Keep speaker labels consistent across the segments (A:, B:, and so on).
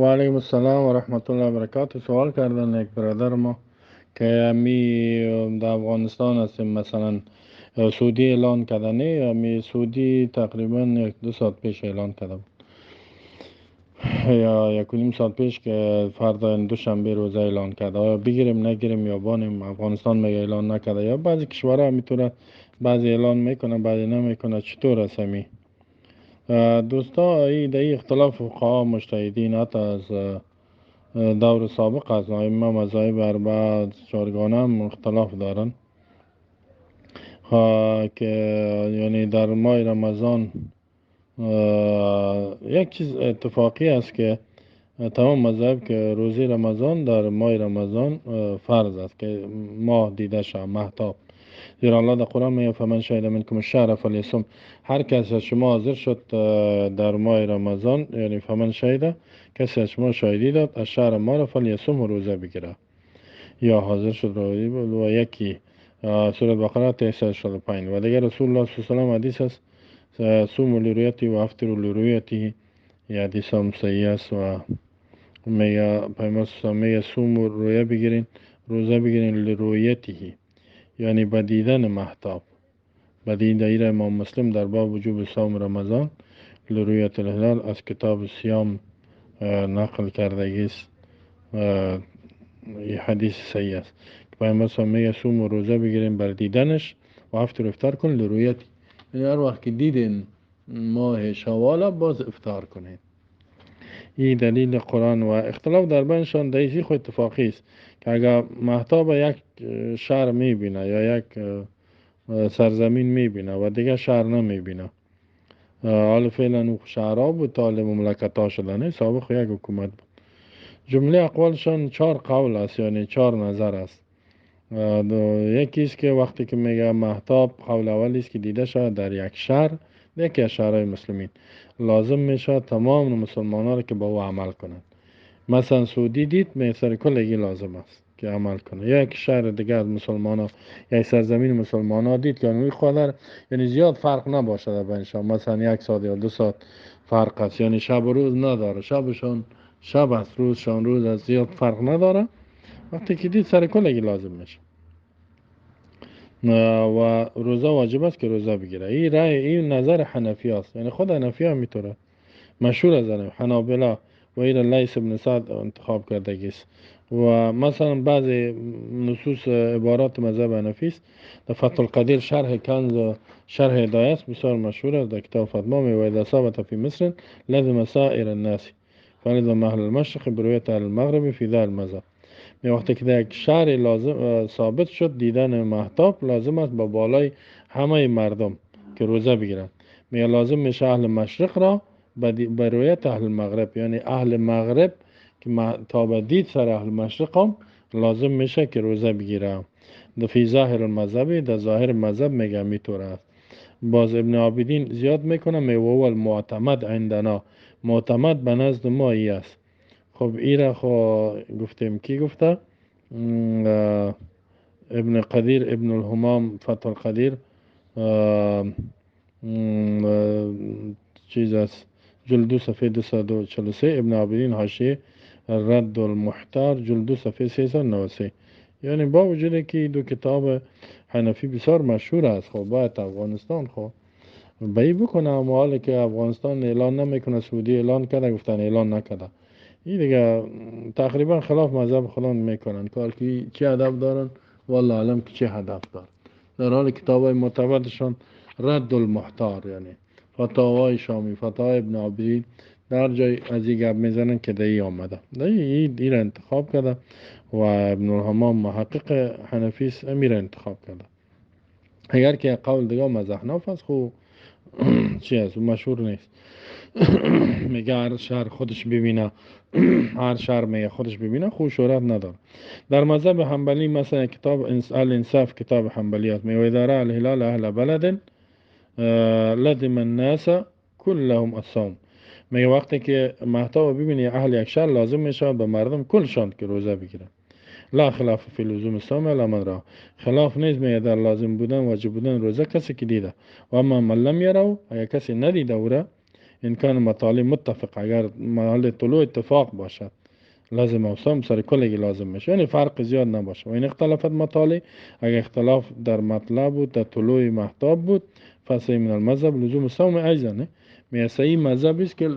A: و علیکم السلام و رحمت الله و برکاته. سوال کردن یک برادر ما که می در افغانستان هستیم، مثلا سعودی اعلان کرده، نه می سعودی تقریبا 1-2 ساعت پیش اعلان کرده بود یا 1.5 ساعت پیش که فردا دوشنبه روزه اعلان کرده. آیا بگیریم نگیریم یا بانیم؟ افغانستان میگه اعلان نکرده، یا بعضی کشورها میتونه بعضی اعلان میکنه بعضی نمیکنه، چطور است می؟ دوستا این اختلاف فقها مجتهدین حتی از دور سابق از ائمه مذاهب اربعه چهارگانه هم اختلاف دارن که یعنی در ماه رمضان یک چیز اتفاقی است که تمام مذاهب که روزی رمضان در ماه رمضان فرض است که ماه دیده شود، مهتاب. زیرا الله در قرآن میگه فمن شهد منکم الشهر فلیصم، هر کس از شما حاضر شد در ماه رمضان، یعنی فمن شهد، کسی از شما شاهدی داد از شهر ما را فلیصم، روزه بگیره یا حاضر شد روزه. و یکی سوره بقره 365. و دیگر رسول الله صلی الله علیه و حدیث است صوموا لرؤیته و افطروا لرؤیته، یه حدیث هم صحیح است و میگه پیامبر صلی الله علیه و میگه صوم و رویه بگیرین، روزه بگیرین لرؤیته، یعنی به دیدن مهتاب. به دیدن امام مسلم در باب وجوب صوم رمضان لرؤیت الهلال از کتاب صیام نقل کردگی است. یه حدیث صحیح است که پیامبر صلی الله علیه و میگه صوم و روزه بگیرین بر دیدنش و افطر افطار کن لرؤیته، یعنی هر وقت که دیدین ماه شوال باز افطار کنید. این دلیل قرآن. و اختلاف در بینشان در خود اتفاقی است که اگر مهتاب یک شهر میبینه یا یک سرزمین میبینه و دیگه شهر نمیبینه، حالا فعلا او شهرها بود تا مملکت ها شدن، سابق یک حکومت بود. جمله اقوالشان 4 قول است، یعنی 4 نظر است. یکی است که وقتی که میگه مهتاب، قول اولی است که دیده شد در یک شهر، یکی از شهرهای مسلمین، لازم میشه تمام مسلمان ها را که با او عمل کنند. مثلا سعودی دید، سر کلگی لازم است که عمل کنه. یا یک شهر دیگه از مسلمان ها، یک سرزمین مسلمان ها دید که اون قدر یعنی زیاد فرق نباشه در بینشان، مثلا 1 ساعت یا 2 ساعت فرق است، یعنی شب و روز نداره، شبشان شب است روزشان روز است، زیاد فرق نداره. وقتی که دید سر کلگی لازم میشه و روزه واجب است که روزه بگیره. این رأی، این نظر حنفی است، یعنی خود حنفی ها میتونه مشهور از حنابلة و این لیث بن سعد انتخاب کرده است. و مثلا بعضی نصوص عبارات مذهب حنفی است در فتح القدیر شرح کنز شرح هدایه است، بسیار مشهور است در کتاب فتوا می و اذا ثبت فی مصر لزم سائر الناس فلزم اهل المشرق برویت اهل المغرب فی ذا المذهب. می وقتی که در یک شهر لازم ثابت شد دیدن مهتاب، لازم است با بالای همه مردم که روزه بگیرن. می لازم میشه اهل مشرق را به رویت اهل مغرب، یعنی اهل مغرب که مهتاب دید سر اهل مشرق هم لازم میشه که روزه بگیره. در فی ظاهر المذهب، در ظاهر مذهب میگه میتوره است. باز ابن عابدین زیاد میکنه، می و المعتمد عندنا، معتمد به نزد ما ای است. خب ایره خو گفتیم کی گفته؟ ابن قدیر، ابن الهمام، فتح القدیر، چیز است، جلد 2 صفحه 243، ابن عابدین حاشیه رد المحتار جلد 2 صفحه 393. یعنی با وجود که دو کتاب حنفی بسیار مشهور است، خب باید افغانستان خب بایی بکنه، اما حالا که افغانستان اعلان نمیکنه، سعودی اعلان کرده، گفتن اعلان نکرده، این دیگه تقریبا خلاف مذهب خودان میکنن. کار که چه هدف دارن والله علم که چه هدف دارن. در حال کتاب های معتبرشان رد المحتار، یعنی فتاوای شامی، فتاوای ابن عابدین، در جای از این گپ میزنن که دهی آمده، دهی این انتخاب کرده و ابن الحمام محقق حنفی است، امیر انتخاب کرده. اگر که قول دیگه مذهب است خو چی است مشهور نیست. میگه هر شهر خودش ببینه، هر شهر میگه خودش ببینه، خو شهرت نداره. در مذهب حنبلی مثلا کتاب الانصاف کتاب حنبلیات میگه اذا رأى الهلال اهل بلد لزم الناس كلهم الصوم. میگه وقتی که مهتاب ببینی اهل یک شهر لازم میشه به مردم کلشان که روزه بگیرن. لا خلاف فی لزوم الصوم الا من را، خلاف نیست میگه در لازم بودن واجب بودن روزه کسی که دیده. و اما من لم یرو، اگر کسی ندیده او را این کان مطالع متفق، اگر محل طلوع اتفاق باشد لازم اوصام سر کلگی لازم میشه، یعنی فرق زیاد نباشه. و این اختلافت مطالع، اگر اختلاف در مطلب بود، در طلوع مهتاب بود، فصحیح من المذهب لزوم صوم ایضا، میگه صحیح مذهب است که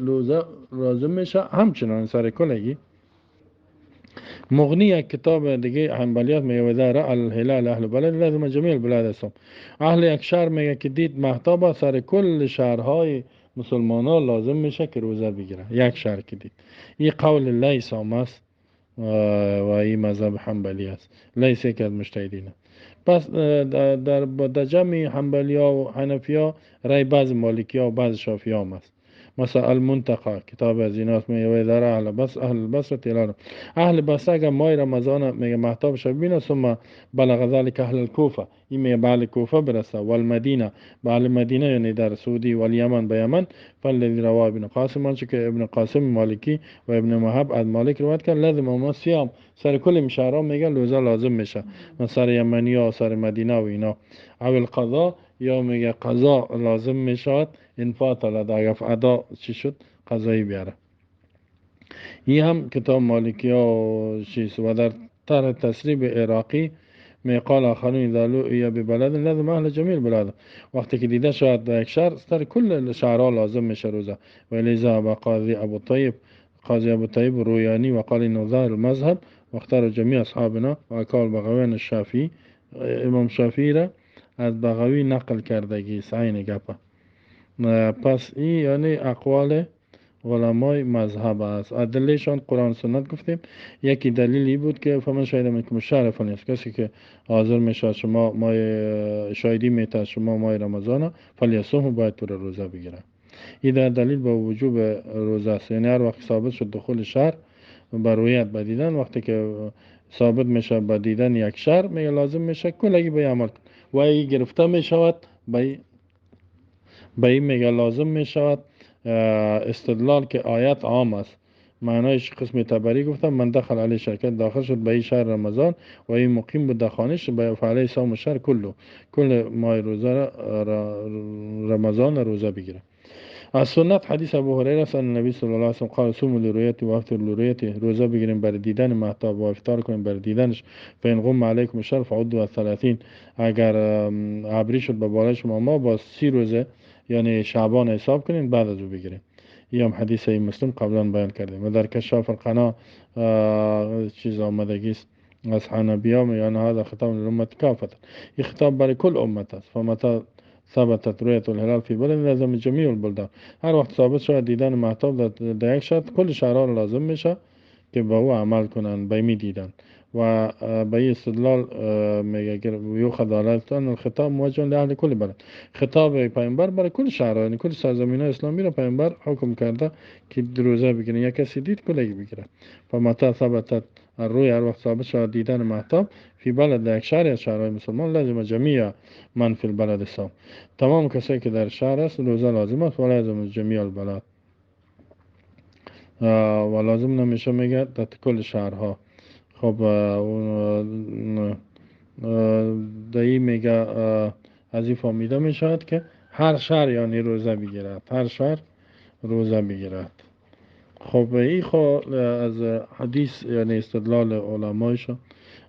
A: لازم میشه همچنان سر کلگی. مغنی یک کتاب دیگه حنبلیات میگه اذا رأى الهلال اهل بلد لازم جمیع البلاد الصوم. اهل یک شهر میگه که دید مهتاب سر کل شهرهای مسلمان ها لازم میشه که روزه بگیره، یک شهر که دید. این قول لیث هم است و این مذهب حنبلی است، لیث یکی از مجتهدین. پس در جمع حنبلی ها و حنفی ها رای بعض مالکی ها و بعض شافعی ها هم است. مثلا المنتقى کتاب از ایناست، میگه در اهل بس اهل البصره تلال اهل بصره اگر ماه رمضان میگه مهتاب شب بینه، ثم بلغ ذلك اهل الكوفه، این میگه به اهل کوفه برسه، والمدینه به اهل مدینه یعنی در سعودی، والیمن به یمن، فالذی رواه ابن قاسم، آنچه که ابن قاسم مالکی و ابن مهب از مالک روایت کرد، لازم ما صیام سر کل شهرها میگه روزه لازم میشه، سر یمنی ها سر مدینه و اینا. او القضا یا میگه قضا لازم میشود، این فات اگر ادا چی شد قضایی بیاره. این هم کتاب مالکی ها و چیز. و در طرح تسریب عراقی میقال آخرون اذا لؤی ببلد لازم اهل جمیع البلاد، وقتی که دیده شود در یک شهر سر کل شهرها لازم میشه روزه. و الیزا با قاضی ابو طیب، قاضی ابو طیب رویانی، و قال انه ظاهر المذهب واختار جمیع اصحابنا و اکال بغویان الشافعی، امام شافعی را از بغوی نقل کردگی عین گپه. پس این یعنی اقوال علمای مذهب است. ادلهشان قرآن سنت گفتیم. یکی دلیلی بود که فمن شهد منکم الشهر فلیصم، کسی که حاضر میشه شما ماه شاهدی میته شما ماه رمضان فلیصم، باید تو روزه بگیره. این در دلیل با وجوب روزه است، یعنی هر وقت ثابت شد دخول شهر بر رویت بدیدن، وقتی که ثابت میشه با دیدن یک شهر میگه لازم میشه کلگی به عمل کن و ای گرفته میشود به این میگه لازم میشود استدلال که آیت عام است. معنایش قسم تبری گفتم من دخل علی شرکت داخل شد به این شهر رمضان و این مقیم بود در خانه‌اش به فعلی صوم شهر کلو کل ماه روزه رمضان روزه بگیره. از سنت حدیث ابو هریره است ان النبی صلی الله علیه و سلم قال صوموا لرؤیته وافطروا لرؤیته، روزه بگیریم برای دیدن مهتاب و افطار کنیم برای دیدنش. فان غم علیکم الشهر فعدوا الثلاثین، اگر ابری شد به بالای شما ما با 30 روزه یعنی شعبان حساب کنیم بعد از او بگیریم. این هم حدیث مسلم قبلا بیان کردیم. و در کشاف القنا چیز آمدگی است از حنبیا یعنی هذا خطاب للامه کافه، این خطاب برای کل امت است. فمتى ثبتت رؤیت الهلال فی بلد لازم جمیع البلدان، هر وقت ثابت شد دیدن مهتاب در یک شهر کل شهرها لازم میشه که به او عمل کنن به می دیدن. و به این استدلال میگه یؤخذ على ان الخطاب موجه لاهل کل بلد، خطاب پیامبر برای کل شهرها یعنی کل سرزمین اسلامی را پیامبر حکم کرده که روزه بگیرن، یک کسی دید کلگی بگیره. فمتى ثبتت الرؤيا، هر وقت ثابت شد دیدن مهتاب فی بلد در یک شهر از شهرهای مسلمان لازم جمیع من فی البلد الصوم، تمام کسایی که در شهر است روزه لازم است و لازم جمیع البلد و لازم نمیشه میگه در کل شهرها. خب در این میگه از این فهمیده میشود که هر شهر یعنی روزه بگیرد، هر شهر روزه بگیرد. خب این خب از حدیث یعنی استدلال علمایشون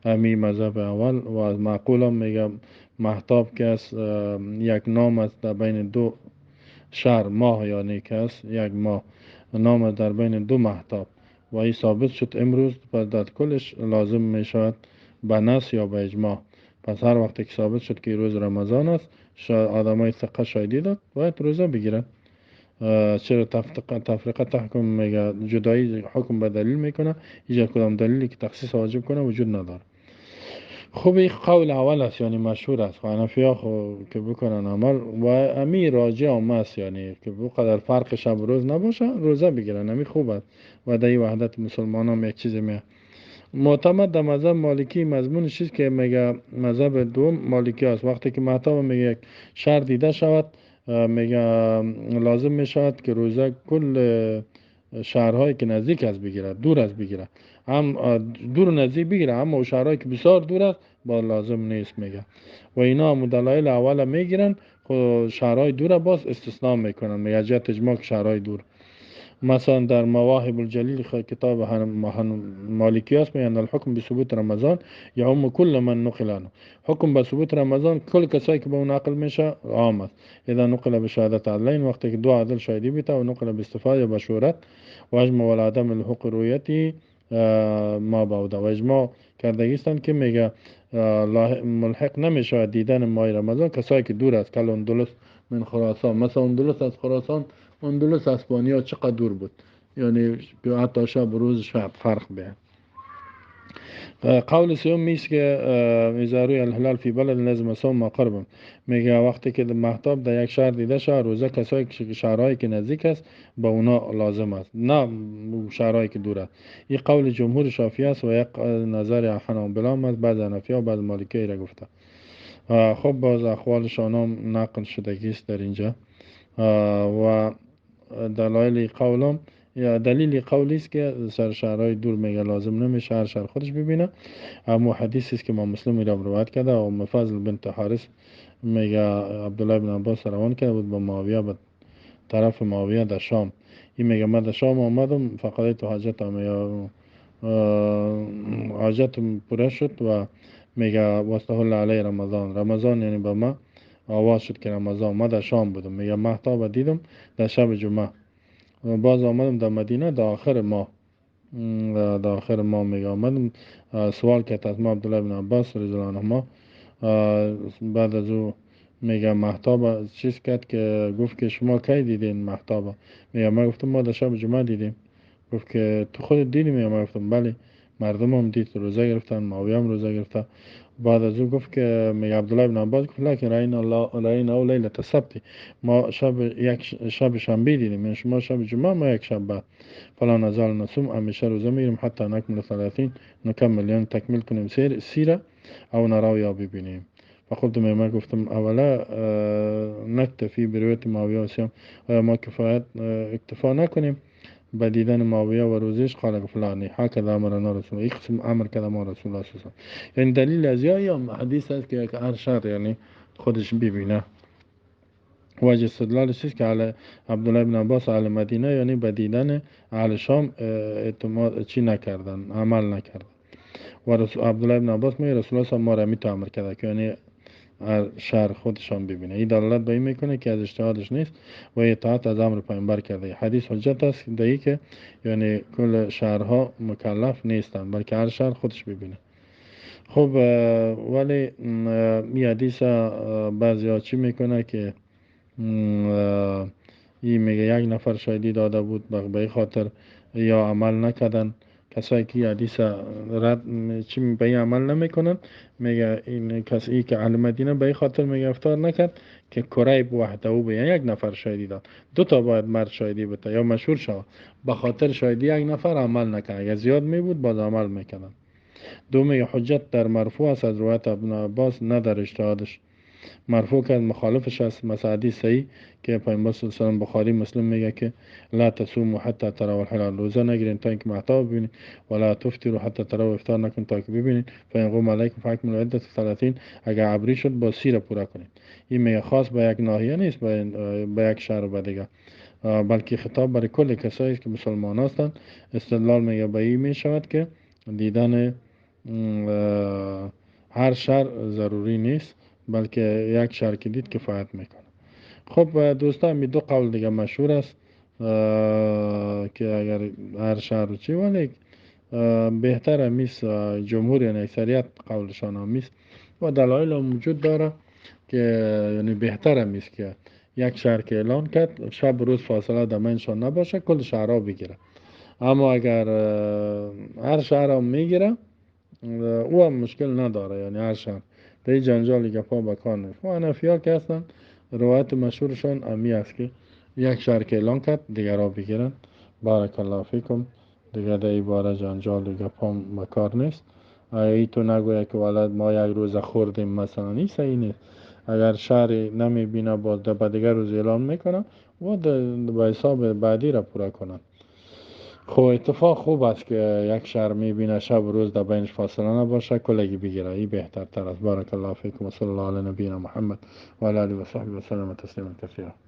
A: امی مذهب اول. و از معقول هم میگه مهتاب که است یک نام است در بین دو شهر، ماه یعنی که است یک ماه نام در بین دو مهتاب و این ثابت شد امروز، پس در کلش لازم می شود به نص یا به اجماع. پس هر وقت که ثابت شد که روز رمضان است آدمای ثقه شاهدی داد باید روزه بگیرن. چرا تفرقه تحکم میگه جدایی حکم به دلیل میکنه، ایجاد کدام دلیلی که تخصیص واجب کنه وجود نداره. خب این قول اول است یعنی مشهور است و حنفی ها که بکنن عمل و امی راجع هم است، یعنی که بقدر فرق شب و روز نباشه روزه بگیرن امی خوب است و در وحدت مسلمان هم یک چیز میه. معتمد در مذهب مالکی مضمون چیز که میگه مذهب دوم مالکی است، وقتی که مهتاب میگه یک شهر دیده شود میگه لازم میشود که روزه کل شهرهایی که نزدیک از بگیره دور از بگیره، هم دور نزدیک بگیره، اما شهرهایی که بسیار دور است با لازم نیست میگه. و اینا هم دلایل اول میگیرن شهرهای دور باز استثناء میکنن، میگه جهت اجماع شهرهای دور. مثلا در مواهب الجلیل کتاب مالکی است، میگن الحکم به ثبوت رمضان یعم کل من نقل عنه، حکم به ثبوت رمضان کل کسایی که به اون نقل میشه عام است. اذا نقل به شهادت عدلین، وقتی که دو عدل شاهدی بیته، و نقل به استفاده یا به شهرت، و اجماع و عدم الحق رویتی ما بعده، و اجماع کردگیستند که میگه ملحق نمیشه دیدن ماه رمضان کسایی که دور است، کل اندلس من خراسان، مثلا اندلس از خراسان، اندلس اسپانیا چقدر دور بود، یعنی حتی شب روز شب فرق به. قول سوم میست که اذا روی الهلال فی بلد لازم صوم ما قربم، میگه وقتی که مهتاب در یک شهر دیده شد، روزه کسایی که شهرهایی که نزدیک است به اونا لازم است، نه شهرهایی که دور است. این قول جمهور شافعی است و یک نظر حنابلة است، بعض حنفی و بعض مالکی را گفته. خب باز اقوالشان هم نقل شدگی است در اینجا، و دلایل قولم یا دلیل قولی است که سر شهرهای دور میگه لازم نمیشه، هر شهر خودش ببینه. اما حدیثی است که ما مسلم را روایت کرده و ام فضل بنت حارث میگه عبدالله بن عباس روان کرده بود با معاویه، به طرف معاویه در شام. این میگه من در شام آمدم، فقط حاجتم یا حاجتم پوره شد و میگه واستهل علی رمضان، رمضان یعنی به ما آواز شد که رمضان، ما در شام بودم، میگه مهتاب دیدم در شب جمعه، باز آمدم در مدینه در آخر ماه، در آخر ماه میگه آمدم سوال کرد از ما عبدالله بن عباس رضی الله عنهما. بعد از او میگه مهتاب چیز کرد که گفت که شما کی دیدین مهتاب؟ میگه ما گفتم ما در شب جمعه دیدیم. گفت که تو خودت دیدی؟ میگه ما گفتم بله، مردم هم دید، روزه گرفتن، معاویه هم روزه گرفته. بعد از او گفت که میگه عبدالله بن عباس گفت لکن رأینا الله لیلة السبت، ما شب یک شب شنبه دیدیم، یعنی شما شب جمعه، ما یک شب بعد. فلا نزال نصوم، همیشه روزه میگیریم حتی نکمل 30، نکمل یعنی تکمیل کنیم سیره او نراو یا ببینیم. فقلت میگه گفتم اولا نکتفی برویت معاویه و صیام، آیا ما کفایت اکتفا نکنیم به دیدن معاویه و روزش؟ قال فلانی هکذا امرنا رسول الله، قسم امر کرده ما رسول الله صلی الله علیه و سلم. یعنی دلیل از یا حدیث است که هر شهر یعنی خودش ببینه. وجه استدلال است که علی عبدالله بن عباس اهل مدینه یعنی به دیدن اهل شام اعتماد چی نکردن، عمل نکردن. و عبدالله بن عباس میگه رسول الله صلی الله علیه و ما را می امر کرده که یعنی هر شهر خودشان ببینه. این دلالت به این میکنه که از اجتهادش نیست و اطاعت از امر پیامبر کرده. حدیث حجت است در که یعنی کل شهرها مکلف نیستند، بلکه هر شهر خودش ببینه. خب ولی این حدیث بعضی ها چی میکنه که این میگه یک نفر شاهدی داده بود به خاطر یا عمل نکردن، کسایی که حدیث رد چی به این عمل نمیکنن، میگه این کسی که اهل مدینه به این خاطر میگه افطار نکرد که کریب وحده او به یک نفر شاهدی داد، دو تا باید مرد شاهدی بده یا مشهور شود، به خاطر شاهدی یک نفر عمل نکرد، اگه زیاد می بود باز عمل میکردن. دو میگه حجت در مرفوع است از روایت ابن عباس، نه در اجتهادش. مرفوع کرد مخالفش است، مثلا حدیث صحیح که پیامبر صلی الله علیه و سلم بخاری مسلم میگه که لا تصوموا حتی تروا الهلال، روزه نگیرین تا اینکه مهتاب ببینید، ولا تفطروا حتی تروا، افطار نکنید تا که ببینید، فان غم علیکم فاکملوا عده 30، اگر ابری شد با 30 را پورا کنید. این میگه خاص به یک ناحیه نیست، به یک شهر و دیگه، بلکه خطاب برای کل کسایی است که مسلمان هستند. استدلال میگه به این میشود که دیدن هر شهر ضروری نیست، بلکه یک شهر که دید کفایت میکنه. خب دوستان می دو قول دیگه مشهور است که اگر هر شهر چی، ولی بهتر میس جمهور یعنی اکثریت قولشان هم میس و دلایل هم وجود داره که یعنی بهتر میس که یک شهر که اعلان کرد شب روز فاصله در بینشان نباشه، کل شهرها بگیره. اما اگر هر شهر هم میگیره او هم مشکل نداره، یعنی هر شهر در این جنجال گپا بکار نیست. و حنفی ها که هستن روایت مشهورشان امی است که یک شهر که اعلان کرد دیگرها بگیرن. بارک الله فیکم. دیگه در این باره جنجال گپا بکار نیست. ای تو نگوید که ولد ما یک روز خوردیم مثلا، نیست، این نیست. اگر شهر نمی بینه باز به دیگر روز اعلان میکنه و به حساب بعدی را پورا کنن. خب اتفاق خوب است که یک شهر میبینه شب و روز در بینش فاصله نباشه، کلگی بگیره، این بهتر تر است. بارک الله فیکم و صلی الله علی نبینا محمد و علی آله و صحبه و سلم تسلیما کثیرا.